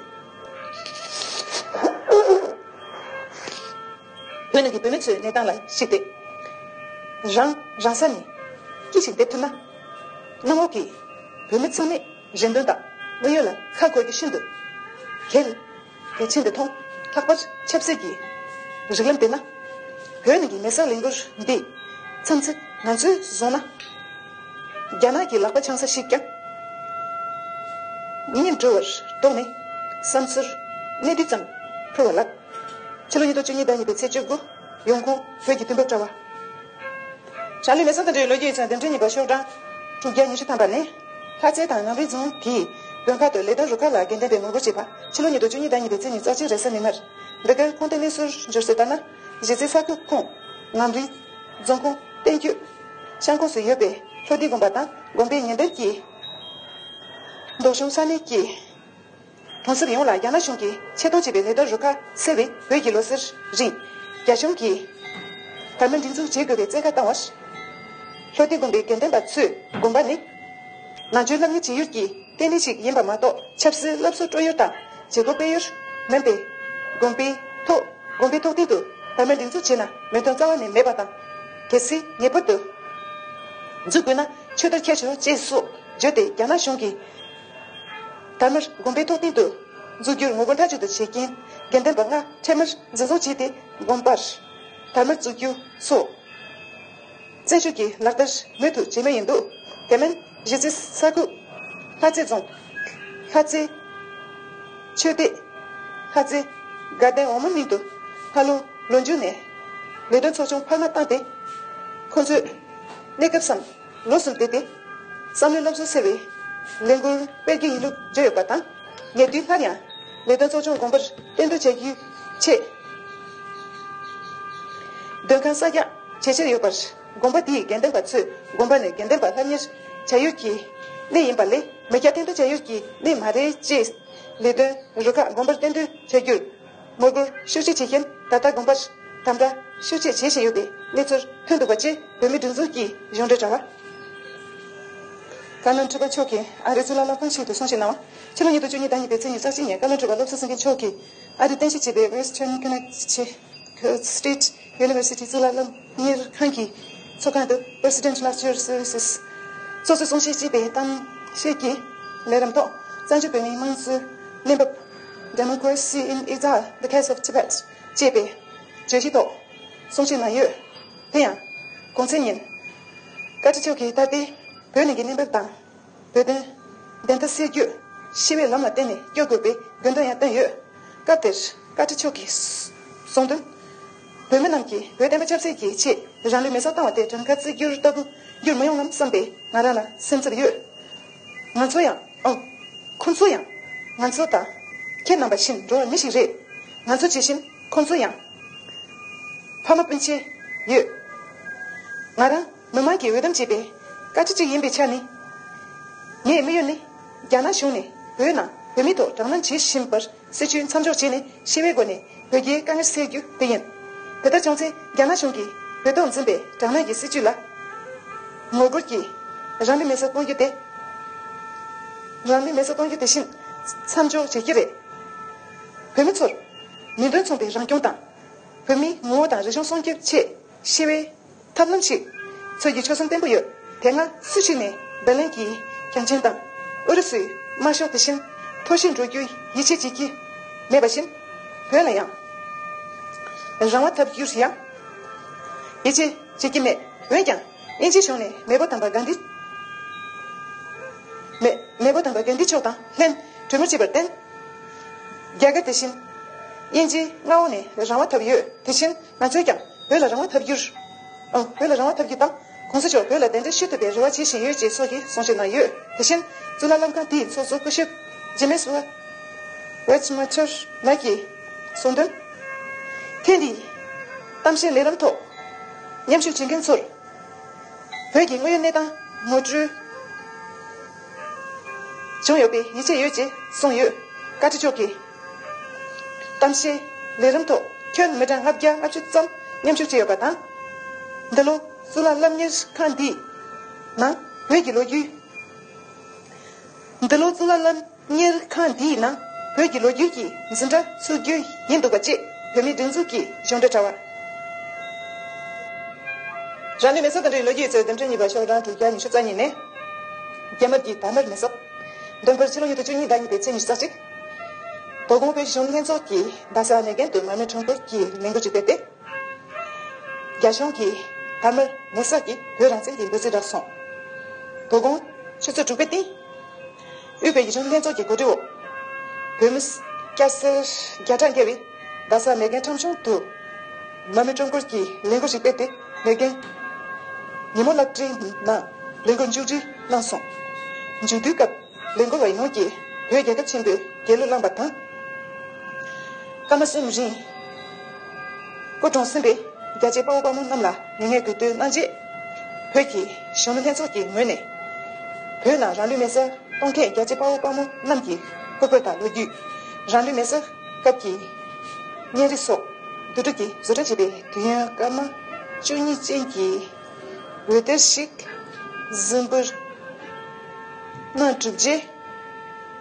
བོད་ནང་གི་བོད་མི་ཚོའི་གནས་སྟངས་ལ་གཞིགས་ཏེ། རང་རང་ས་ནས་སྐྱིད་ཅིག་བསྡད་ཐུབ་ན། གནམ་འོག་གི་བོད་མི་ཚང་མས་རེ་འདུན་དང་དམིགས་ཡུལ་ལ་ཁ་གོ་རྒྱུ་ཤིན་ཏུ་གལ་གལ་ཆེན་དུ་མཐོང་། ལྷག་པར་ཆབ་སྲིད་ཀྱི་རིགས་ལམ་བལྟས་ན། བོད་ནང་གི་མེ་སོགས་ལས་འགུལ་འདི་མཚམས་ཚིགས་ང་ཚོས་བཟུང་ན། རྒྱ་ནག་གི་ལག་པ་འཆང་ས་ཞིག་ཀྱང་ཉིད་འགྲོ་བར་དོགས་ནས། བསམ་ཚུལ་གནད་བསྡུས་ཙམ་ཕུལ་བ་ལགས། ཕྱི་ལོ་ཉིས་སྟོང་བཅུ་གཉིས་ཟླ་གཉིས་པའི་ཚེས་བཅུ་དགུ། ཡོང་ཁུངས་བོད་ཀྱི་དུས་བབ་དྲ་བ། རང་ལུས་མེ་སོགས་དང་འབྲེལ་བའི་ལོ་རྒྱུས་ཡིག་ཚང་། འདེམས་སྒྲིག་གཉིས་པ། ཤོག་གྲངས་དྲུག་བརྒྱ་ཉི་ཤུ་ཐམ་པ་ནས། ལྷ་རྩེ་དང་ངམ་རིང་རྫོང་གི་དགོན་ཁག་ཏུ་ལས་དོན་རུ་ཁག་ལ་དགེ་ལྡན་པའི་ངོ་རྒོལ་བྱས་པ། ཕྱི་ལོ་ཉིས་སྟོང་བཅུ་གཉིས་ཟླ་གཉིས་པའི་ཚེས་ཉི་ཤུ་རྩ་གཅིག་རེས་གཟའ་མིག་དམར། འདི་གར་ཁུངས་གཏན་གནས་ཚུལ་འབྱོར་སའི་ལྟར་ན། གཞིས་རྩེ་ས་ཁུལ་ཁོངས་ངམ་རིང་རྫོང་ཁོངས་བསྟན་རྒྱུད་ཤང་ཁོངས་སུ་ཡོད་པའི་ལྷོ་ལྡེ་དགོན་པ་དང་དགོན་པའི་ཉེ་འདབས་ཀྱི་ལྡོག་གཞུང་ས་གནས་ཀྱི་གྲོང་གསེབ་ཡོངས་ལ་རྒྱ་ནག་གཞུང་གིས་ཆེད་གཏོང་བྱས་པའི་ལས་དོན་རུ་ཁག་སེལ་བའི་བོད་ཀྱི་ལོ་གསར་རིང་རྒྱ་གཞུང་གིས་དར་དམར་སྒྲིག་འཛུགས་བྱེད་དགོས་པའི་བཙན་བཀའ་བཏང་བར། ལྷོ་ལྡེ་དགོན་པའི་དགེ་ལྡན་པ་ཚོས་དགོན་པ་ནི་ནང་ཆོས་སློབ་གཉེར་བྱེད་ཡུལ་གྱི་རྟེན་གནས་ཤིག་ཡིན་པ་མ་གཏོགས། ཆབ་སྲིད་སློབ་གསོ་སྤྲོད་ཡུལ་དང་བྱེད་སྒོ་སྤེལ་ཡུལ་མིན་པས། དགོན་པའི་ཐོག་དགོན་པའི་ཐོག་སྟེང་དུ་དར་དམར་སྒྲིག་འཛུགས་བྱས་ན་མོས་མཐུན་རྩ་བ་ནས་མེད་པ་དང་། གལ་སྲིད་ངེས་པར་དུ་འཛུགས་དགོས་ན་ཆོས་དར་ཁྱེར་ཤོག་ཅེས་སོགས་བརྗོད་དེ། རྒྱ་ནག་གཞུང་གིས་དར་དམར་དགོན་པའི་ཐོག་སྟེང་དུ་འཛུགས་རྒྱུར་ངོ་རྒོལ་མཐའ་གཅིག་ཏུ་བྱེད་མཁན་དགེ་ལྡན་པ་ལྔ་འཕྲལ་མར་འཛིན་བཟུང་བྱས་ཏེ། དགོན་པར་དར་དམར་བཙུགས་རྒྱུ་སོགས་བཙན་བྱོལ་གྱི་ལག་བསྟར་མུ་མཐུད་བྱེད་མུས་ཡིན་འདུག། དེ་མིན་གཞིས་རྩེ་ས་ཁུལ་ལྷ་རྩེ་རྫོང་། ལྷ་རྩེ་ཆོས་སྡེ། ལྷ་རྩེ་དགའ་ལྡན་འོག་མ་གླིང་དུ་སྔ་ལོ་ལོ་མཇུག་ནས་ལས་དོན་ཚོགས་ཆུང་འཕར་མ་བཏང་སྟེ། ཁོང་ཚོས་གནས་སྐབས་སམ་ལོ་གསུམ་བསྡད་དེ། བསམ་བློའི་སློབ་གསོ་སེལ་བའི་ལས་འགུལ་སྤེལ་གྱི་ཡིན་ལུགས་བརྗོད་ཡོད་པ་དང་། ཉེ་དུས་སླར་ཡང་ལས་དོན་ཚོགས་ཆུང་དགོན་པར་གཏན་སྡོད་བྱ་རྒྱུའི་ཆེད་མདུན་ཁང་གསར་རྒྱག་བྱེད་འཆར་ཡོད་པར། དགོན་པ་དེའི་དགེ་ལྡན་པ་ཚོས་དགོན་པ་ནས་དགེ་ལྡན་པ་ལྷབ་གཉེར་བྱ་ཡུལ་གྱི་གནས་ཡིན་པ་ལས། མི་སྐྱ་གཏན་སྡོད་བྱ་ཡུལ་གྱི་གནས་མ་རེད་ཅེས། ལས་དོན་རུ་ཁག་དགོན་པར་གཏན་སྡོད་བྱ་རྒྱུར་ངོ་རྒོལ་ཤུགས་ཆེ་བྱེད་མཁན་ད་ལྟ་དགོན་པར་དམ་དྲག་ཤུགས་ཆེ་བྱེད་བཞིན་ཡོད་པའི་གནས་ཚུལ་ཐོན་འདུག་པ་བཅས། བོད་མིའི་སྒྲིག་འཛུགས་ཀྱི་གཞུང་འབྲེལ་དྲ་བ། བཀའ་བློན་ཁྲི་པ་མཆོག་གིས་ཨ་རིའི་གཙུག་ལག་སློབ་ཁང་ཞིག་ཏུ་གསུང་བཤད་གནང་བ། ཕྱི་ལོ་ཉིས་སྟོང་བཅུ་གཉིས་ཟླ་གཉིས་པའི་ཚེས་ཉི་ཤུ་རྩ་གཅིག་ཉིན་བཀའ་བློན་ཁྲི་པ་བློ་བཟང་སེང་གེ་མཆོག་གིས་ཨ་རིར་རྟེན་གཞི་བྱས་པའི་Western Kentucky State University གཙུག་ལག་སློབ་གཉེར་ཁང་གི་ཚོགས་ཁང་དུ་President Lecture Services ཚོགས་གཙོས་གསུང་བཤད་ཅེས་པའི་གཏམ་བཤད་ཀྱི་ལས་རིམ་ཐོག། བཙན་བྱོལ་བོད་མིའི་དམངས་གཙོའི་གནས་བབ། Democracy in Exile, The Case of Tibet ཅེས་པའི་བརྗོད་གཞི་ཐོག་གསུང་བཤད་གནང་ཡོད། དེ་ཡང་གོང་ཚེས་ཉིན་བཀའ་ཁྲི་མཆོག་གིས་ད་ལྟའི་བོད་ནང་གི་གནས་བབ་དང་། བོད་དོན་བདེན་མཐའ་གསལ་རྒྱུར་ཞི་བའི་ལམ་ལ་བརྟེན་ནས་སྐྱོད་དགོས་པའི་དགོས་འདུན་ཡང་བཏོན་ཡོད། སྐབས་དེར་བཀའ་ཁྲི་མཆོག་གིས་གསུངས་དོན། བོད་མི་རྣམས་ཀྱིས་བོད་བསྟན་པ་ཆབ་སྲིད་ཀྱི་ཆེད་རང་ལུས་མེ་སྲེག་བཏང་བ་དེ་གྲངས་ཀ་བརྩི་རྒྱུར་ལྟ་བུ་འགྱུར་མི་ཡོང་ངམ་བསམ་པའི་ང་རང་ལ་སེམས་འཚབ་ཡོད། ང་ཚོ་ཡང་ཨོ། ཁོ་ཚོ་ཡང་ང་ཚོ་དང་ཁྱེད་རྣམ་པ་བཞིན་འགྲོ་བ་མི་ཞིག་རེད། ང་ཚོ་ཇི་བཞིན་ཁོ་ཚོ་ཡང་ཕ་མ་སྤུན་མཆེད་ཡོད། ང་རང་ མི་མང་གིས་འོས་འདེམས་བྱས་པའི་བཀའ་ཁྲི་གཅིག་ཡིན་པའི་ཆ་ནས། ངའི་དམིགས་ཡུལ་ནི། རྒྱ་ནག་གཞུང་ནས་བོད་ནང་བོད་མིའི་ཐོག་དྲག་གནོན་བྱེད་བཞིན་པར་སྲིད་བྱུས་མཚམས་འཇོག་བྱས་ནས་ཞི་བའི་སྒོ་ནས་བོད་རྒྱའི་དཀའ་ངལ་སེལ་རྒྱུ་དེ་ཡིན། དེ་ལྟར་བྱུང་ཚེ་རྒྱ་ནག་གཞུང་གིས་བོད་ཐོག་འཛིན་པའི་དྲག་གནོན་གྱི་སྲིད་བྱུས་ལ་ངོ་རྒོལ་གྱིས་རང་ལུས་མེར་སྲེག་གཏོང་རྒྱུ་དེ། རང་ལུས་མེར་སྲེག་གཏོང་རྒྱུ་དེ་བཞིན་མཚམས་འཇོག་བྱེད་ཀྱི་རེད། བོད་མི་ཚོར་མིང་དོན་མཚུངས་པའི་རང་སྐྱོང་དང་། བོད་མིའི་ངོ་བོ་དང་རིག་གཞུང་སྲུང་སྐྱོབ་ཆེད་ཞི་བའི་ཐབས་ལམ་ཞིག་འཚོལ་རྒྱུའི་ཆོད་སེམས་བརྟན་པོ་ཡོད། དེ་སྔ་སུ་ཞིག་ནས་འཛམ་གླིང་གི་རྒྱལ་ཆེན་དང་ཨུ་རུ་སུའི་དམར་ཤོག་དེ་བཞིན་མཐོ་ཤོས་འགྲོ་རྒྱུའི་ཡིད་ཆེས་བྱེད་ཀྱི་མེད་པ་བཞིན། བོད་ལ་ཡང་རང་དབང་ཐོབ་རྒྱུར་ཡང་ཡིད་ཆེས་བྱེད་ཀྱི་མེད། འོན་ཀྱང་། དབྱིན་ཇིའི་གཞུང་ནས་མེས་པོ་དམ་པ་གྷན་དྷི། མེ་མེས་པོ་དམ་པ་གྷན་དྷི་མཆོག་དང་ལྷན་གྲོས་མོལ་བྱས་པར་བརྟེན། རྒྱ་གར་དེ་བཞིན་དབྱིན་ཇིའི་མངའ་འོག་ནས་རང་དབང་ཐོབ་ཡོད། དེ་བཞིན་ང་ཚོས་ཀྱང་བོད་ལ་རང་དབང་ཐོབ་རྒྱུར། ཨང་། བོད་ལ་རང་དབང་ཐོབ་རྒྱུ་དང་གོང་ས་མཆོག་བོད་ལ་གདན་འདྲེན་ཞུ་ཐུབ་པའི་རེ་བ་བྱེད་བཞིན་ཡོད་ཅེས་སོགས་ཀྱི་གསུང་བཤད་གནང་ཡོད། དེ་བཞིན་གཙུག་ལག་བླ་ཁང་དེའི་ཚོགས་གཙོ་སྐུ་ཞབས་ཇེ་མེ་སི་ཝེ་ཊི་མ་ཐུར་ལགས་ཀྱིས་གསུངས་དོན། ཐེངས་འདིའི་གཏམ་བཤད་ལས་རིམ་ཐོག་མཉམ་ཞུགས་བྱེད་མཁན་ཚོར། བོད་ཀྱི་དངོས་ཡོད་གནས་སྟངས་ངོ་སྤྲོད་བྱུང་ཡོད་པའི་ཡིད་ཆེས་ཡོད་ཅེས་གསུངས་ཡོད། བཀའ་ཁྲི་མཆོག་གིས་གཏམ་བཤད་ལས་རིམ་ཐོག་ཁྱོན་མི་གྲངས་ལྔ་བརྒྱ་ལྔ་བཅུ་ཙམ་མཉམ་ཞུགས་བྱས་ཡོད་པ་དང་། འདི་ལོ་གཙུག་ལག་སློབ་གཉེར་ཁང་འདིའི་ནང་བོད་ཀྱི་ལོ་རྒྱུས། འདི་ལོ་གཙུག་ལག་སློབ་གཉེར་ཁང་འདིའི་ནང་བོད་ཀྱི་ལོ་རྒྱུས་ཀྱི་འཛིན་གྲྭ་ཚུགས་རྒྱུ་ཡིན་འདུག་པ་བཅས་བོད་མིའི་སྒྲིག་འཛུགས་ཀྱི་གཞུང་འབྲེལ་དྲ་བར། རང་ལུས་མེ་སྲེག་དང་འབྲེལ་བའི་ལོ་རྒྱུས་ཡོད་ཚད་འདེམས་ཐོན་གཉིས་པ་ཤོག་གྲངས་དྲུག་བརྒྱ་ཉི་ཤུ་རྩ་གཉིས་ནས། རྒྱ་དམར་གྱི་དར་དམར་མེ་སྲེག་བདུན་པར་ཕྱི་ལོ་ཉིས་སྟོང་བཅུ་གཉིས་ཟླ་གཉིས་པའི་ཚེས་ཉི་ཤུ་རྩ་གཅིག་དོ་དགོང་བོད་ཀྱི་གཞོན་ནུ་ལྷན་ཚོགས་ཀྱིས་རྡ་ས་མེག་གྷན་དུ་མར་མེ་ཁྲོམ་སྐོར་གྱི་ལས་འགུལ་ཞིག་སྤེལ་ཏེ། རྒྱ་གཞུང་གིས་དར་དམར་མེ་སྲེག་གིས་བོད་རང་བཙན་གྱི་འབོད་ཚིག་བསྒྲགས་སོང་། དོ་དགོང་ཆུ་ཚོད་དྲུག་པའི་སྟེང་། དབུས་བོད་ཀྱི་གཞོན་ནུ་ལྷན་ཚོགས་ཀྱི་གོ་སྒྲིག་འོག་བོད་མི་སྐྱ་སེར་བརྒྱ་ཕྲག་བརྒལ་བས་རྡ་ས་མེག་གྷན་ཁྲོམ་གཞུང་དུ་མར་མེ་ཁྲོམ་སྐོར་གྱི་ལས་འགུལ་ཞིག་སྤེལ་ཏེ། མེག་གྷན་ཉིན་མོ་གློག་བརྙན་ནང་ལས་འགུལ་མཇུག་སྒྲིལ་གནང་སོང་། མཇུག་བསྡུའི་སྐབས་ལས་འགུལ་བ་ཡོངས་ཀྱིས་བོད་རྒྱལ་ཁབ་ཆེན་པོའི་རྒྱལ་གླུ་བླངས་པ་དང་། སྐར་མ་གསུམ་རིང་སྐུ་གྲོངས་ཟིན་པའི་རྒྱལ་གཅེས་དཔའ་བོ་དཔའ་མོ་རྣམས་ལ་ངེས་ངེས་གུས་འདུད་གནང་རྗེས། བོད་ཀྱི་གཞོན་ནུ་ལྷན་ཚོགས་ཀྱི་ངོས་ནས། བོད་ནང་རང་ལུས་མེ་སྲེག་གཏོང་མཁན་རྒྱལ་གཅེས་དཔའ་བོ་དཔའ་མོ་རྣམས་ཀྱི་སྐུ་འཁོད་དང་ལོ་རྒྱུས། རང་ལུས་མེ་སྲེག་སྐབས་ཀྱི་བརྙན་རིས་སོགས་བསྡུ་སྒྲིག་གིས་བཟོ་སྐྲུན་བྱས་པའི་དུས་ཡུན་སྐར་མ་བཅུ་གཉིས་ཅན་གྱི་འོད་སྡེར་ཞིག་གཟིགས་འབུལ་གནང་གྲུབ་རྗེས།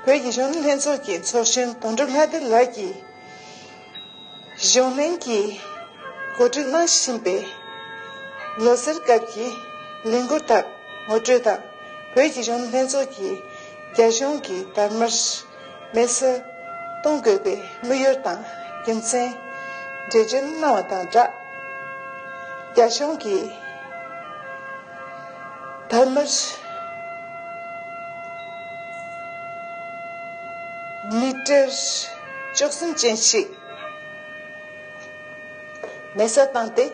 བོད་ཀྱི་གཞོན་ནུ་ལྷན་ཚོགས་ཀྱི་ཚོགས་གཞོན་དོན་གྲུབ་ལྷ་སྡེ་ལགས་ཀྱིས། གཞུང་ལྷན་གྱིས་གོ་སྒྲིག་གནང་བཞིན་པའི་ལོ་གསར་སྐབས་ཀྱི་ལས་འགུལ་དག་ངོ་སྤྲོད་དང་། བོད་ཀྱི་གཞོན་ནུ་ལྷན་ཚོགས་ཀྱིས་རྒྱ་གཞུང་གིས་དར་དམར་མེ་སྲེག་གཏོང་དགོས་པའི་དམིགས་ཡུལ་དང་རྒྱུ་མཚན་འགྲེལ་བརྗོད་གནང་བ་དང་སྦྲགས། རྒྱ་གཞུང་གིས་དར་དམར་མི་ཊར་བཅུ་གསུམ་ཅན་ཞིག་མེ་སྲེག་བཏང་སྟེ།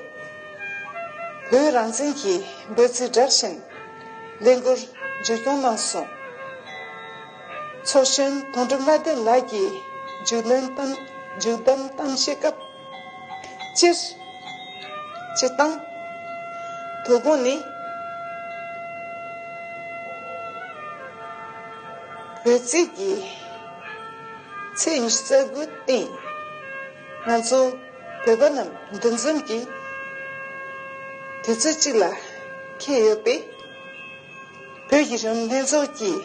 བོད་རང་བཙན་གྱི་འབོད་ཚིག་བསྒྲགས་བཞིན་ལས་འགུལ་མཇུག་སྐྱོང་གནང་སོང་། ཚོགས་གཞོན་དོན་གྲུབ་ལྷ་སྡེ་ལགས་ཀྱིས་མཇུག་ལམ་གཏམ་མཇུག་བསྡོམས་གཏམ་བཤད་སྐབས། སྤྱིར། སྤྱིར་བཏང་། དོ་དགོང་ནི། བོད་ཚེས་ཀྱི་ཚེས་ཉི་ཤུ་རྩ་དགུ་སྟེང་། ང་ཚོ་བོད་པ་རྣམས་འདུ་འཛོམས་ཀྱི་དུས་ཚོད་གཅིག་ལ་འཁེལ་ཡོད་པས། བོད་ཀྱི་གཞོན་ནུ་ལྷན་ཚོགས་ཀྱིས་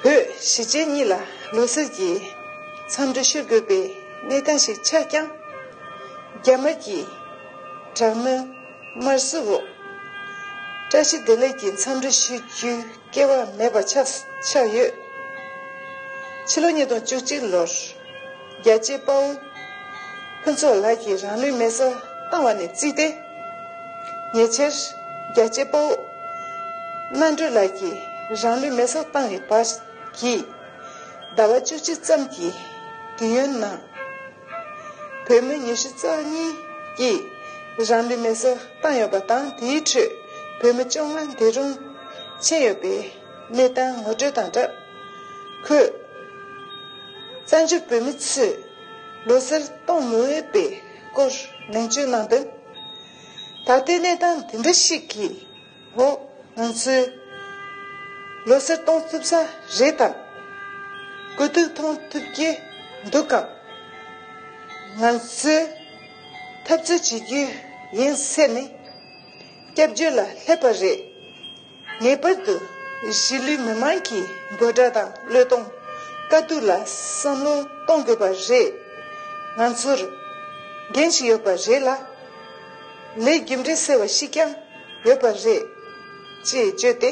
བོད་གཞིས་བྱེས་གཉིས་ལ་ལོ་གསར་གྱི་འཚམས་འདྲི་ཞུ་དགོས་པའི་གནས་སྟངས་ཤིག་ཆགས་ཀྱང་། རྒྱ་དམར་གྱི་དྲག་གནོན་དམར་གསོད་འོག་བཀྲ་ཤིས་བདེ་ལེགས་ཀྱི་འཚམས་འདྲི་ཞུ་རྒྱུའི་སྐལ་བ་མེད་པ་ཆགས་ཆགས་ཡོད། ཕྱི་ལོ་ཉིས་སྟོང་བཅུ་གཅིག་ལོར་རྒྱལ་གཅེས་དཔའ་བོ་ཕུན་ཚོགས་ལགས་ཀྱིས་རང་ལུས་མེ་སྲེག་བཏང་བ་ནས་བརྩིས་ཏེ། ཉེ་ཆར་རྒྱལ་གཅེས་དཔའ་བོ་མནའ་འབྲུག་ལགས་ཀྱིས་རང་ལུས་མེ་སྲེག་བཏང་བའི་བར་གྱི་ཟླ་བ་བཅུ་གཅིག་ཙམ་གྱི་དུས་ཡུན་ནང་། བོད་མི་ཉི་ཤུ་རྩ་གཉིས་ཀྱིས་རང་ལུས་མེ་སྲེག་བཏང་ཡོད་པ་དང་། དེའི་ཁྲོད་བོད་མི་བཅོ་ལྔ་འདས་གྲོངས་ཕྱིན་ཡོད་པའི་གནས་སྟངས་ངོ་སྤྲོད་དང་སྦྲགས། ཁོས་བཙན་བྱོལ་བོད་མི་ཚོས་ལོ་གསར་གཏོང་མི་འོས་པའི་ སྐོར་ནན་བརྗོད་གནང་དོན། ད་ལྟའི་གནས་སྟངས་དེ་འདྲ་ཞིག་གི་འོག་ང་ཚོས་ལོ་གསར་གཏོང་ཐུབ་ས་རེད་དམ། དགོས་གཏུག་གཏོང་ཐུབ་ཀྱི་འདུག་གམ། ང་ཚོས་འཐབ་རྩོད་བྱེད་རྒྱུ་ཡིན་ཟེར་ནས་སྐྱབས་བཅོལ་ལ་སླེབས་པ་རེད། ངེས་པར་དུ་གཞིས་ལུས་མི་མང་གི་འབོད་སྒྲ་དང་བློས་གཏོང་དཀའ་སྡུག་ལ་བསམ་བློ་གཏོང་དགོས་པ་རེད། ང་ཚོར་འགན་ཞིག་ཡོད་པ་རེད་ལ། ལས་རྒྱུ་འབྲས་ཟེར་བ་ཞིག་ཀྱང་ཡོད་པ་རེད། ཅེས་བརྗོད་དེ།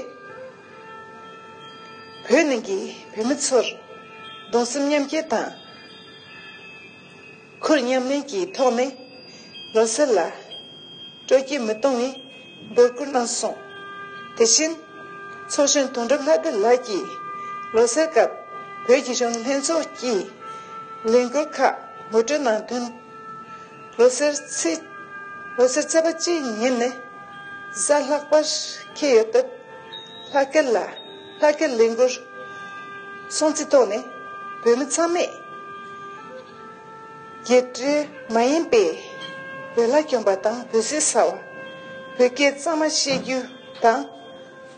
བོད་ནང་གི་བོད་མི་ཚོར་གདུང་སེམས་མཉམ་སྐྱེད་དང་། ཁུར་མཉམ་ལེན་གྱི་ཐོག་ནས་ལོ་གསར་ལ་སྤྲོ་སྐྱིད་མི་གཏོང་བའི་འབོད་སྐུལ་གནང་སོང་། དེ་བཞིན་ཚོགས་གཞོན་དོན་གྲུབ་ལྷ་སྡེ་ལགས་ཀྱིས་ལོ་གསར་སྐབས་བོད་ཀྱི་གཞོན་ནུ་ལྷན་ཚོགས་ཀྱི་ལས་འགུལ་ཁག་ངོ་སྤྲོད་གནང་དོན། ལོ་གསར་ཚེས། ལོ་གསར་ཚེས་པ་གཅིག་ཉིན་ནས་གཟའ་ལྷག་པར་འཁེལ་ཡོད་སྟབས། ལྷག་དཀར་ལ་ལྷག་དཀར་ལས་འགུལ་སྲུང་བརྩིའི་ཐོག་ནས་བོད་མི་ཚང་མས་རྒྱལ་སྤྲོས་མ་ཡིན་པའི་བོད་ལྭ་གྱོན་པ་དང་བོད་ཟས་ཟ་བ། བོད་སྐད་གཙང་མ་བཤད་རྒྱུ་དང་།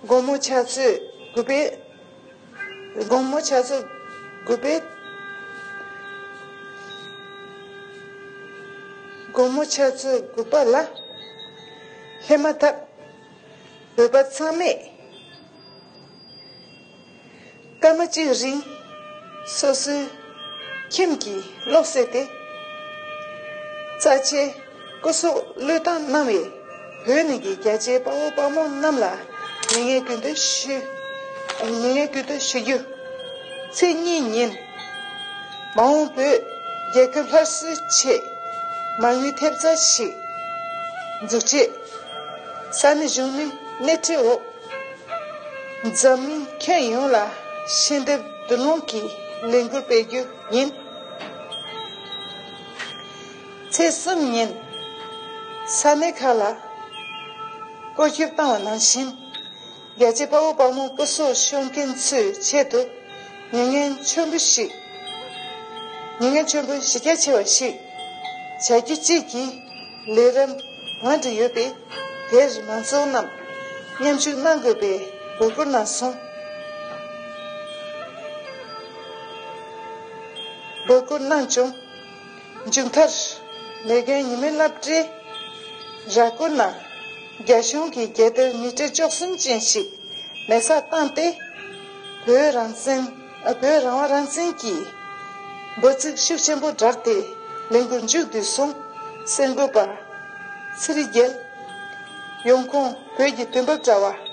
དགོང་མོ་ཆུ་ཚོད་དགུ་པའི། དགོང་མོ་ཆུ་ཚོད་དགུ་པའི། དགོང་མོ་ཆུ་ཚོད་དགུ་པ་ལ་སླེབས་མ་ཐག་བོད་པ་ཚང་མས་སྐར་མ་གཅིག་རིང་སོ་སོའི་ཁྱིམ་གྱི་གློག་བསད་དེ། རྩ་ཆེའི་སྐུ་སྲོག་བློས་བཏང་གནང་བའི་བོད་ནང་གི་རྒྱ་ཆེའི་དཔའ་བོ་དཔའ་མོ་རྣམས་ལ་མྱ་ངན་གུས་འདུད་ཞུ། མྱ་ངན་གུས་འདུད་ཞུ་རྒྱུ། ཚེས་གཉིས་ཉིན་མ་འོངས་བོད་རྒྱལ་ཁབ་སླར་གསོའི་ཆེད་མ་དངུལ་ཐེབས་རྩ་ཞིག་འཛུགས་ཆེད་ས་གནས་གཞོན་ནུའི་སྣེ་ཁྲིད་འོག་འཛམ་གླིང་ཁྱོན་ཡོངས་ལ་ཤེས་འདེབས་འདུ་ལོང་གི་ལས་འགུལ་སྤེལ་རྒྱུ་ཡིན། ཚེས་གསུམ་ཉིན་ས་གནས་ཁག་ལ་སྐོར་སྐྱོད་བཏང་བ་ནང་བཞིན། རྒྱ་ཆེའི་དཔའ་བོ་དཔའ་མོ་སྐུ་སྲོག་ཤོར་མཁན་ཚོའི་ཆེད་དུ་མྱ་ངན་ཆེན་པོ་ཞིག་མྱ་ངན་ཆེན་པོ་གཞི་རྒྱ་ཆེ་བ་ཞིག་བྱ་རྒྱུ་བཅས་ཀྱི་ལས་རིམ་མང་དུ་ཡོད་པས། དེར་མང་ཚོགས་རྣམས་མཉམ་ཞུགས་གནང་དགོས་པའི་འབོད་སྐུལ་གནང་སོང་། འབོད་སྐུལ་གནང་བྱུང་། མཇུག་མཐར་མེ་རྒན་ཉི་མའི་སློབ་གྲྭའི་ར་སྐོར་ནང་རྒྱ་གཞུང་གིས་རྒྱལ་དར་མི་ཊར་བཅུ་གསུམ་ཅན་ཞིག་མེ་སྲེག་བཏང་སྟེ། བོད་རང་བཙན། ཨ། བོད་རང་དབང་རང་བཙན་གྱི་འབོད་ཚིག་ཤུགས་ཆེན་པོ་བསྒྲགས་ཏེ་ལས་འགུལ་མཇུག་བསྡུས་སོང་། གསར་འགོད་པ་ཚེ་རིང་རྒྱལ། ཡོང་ཁུངས་བོད་ཀྱི་དུས་བབ་དྲ་བ།